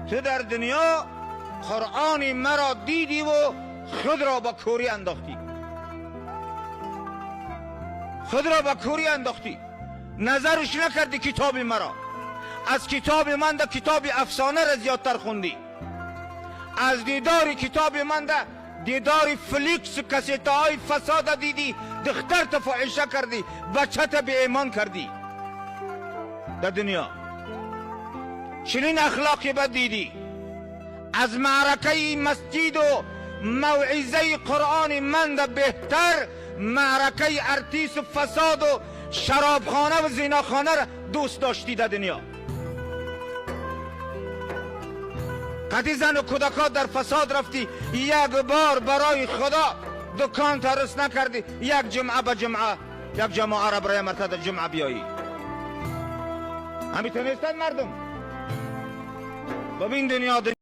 Ту дар дунё Қуръони маро дидӣ ва худро ба кӯрӣ андохтӣ, худро ба кӯрӣ андохтӣ, назарш накардӣ китоби маро. Аз китоби ман да китоби афсонаро зиёдтар хондӣ, аз дидори китоби ман да дидори фликс кассетаҳои фасода дидӣ, духтарта фоҳиша кардӣ, бачата беимон кардӣ. Дар дунё чунин ахлоқи бад дидӣ. Аз маъракаи масҷиду мавъизаи Қуръони ман да беҳтар маъракаи артису фасоду шаробхонаву зинохонаро дӯст доштӣ. Дар дунё қади зану кӯдакҳо дар фасод рафтӣ, як бор барои Худо дукон тарс накардӣ, як ҷумъа ба ҷумъа як ҷамоаро барои марта ҷумъа биёӣ. Ҳамин тонистанд мардум. Бибин дунё.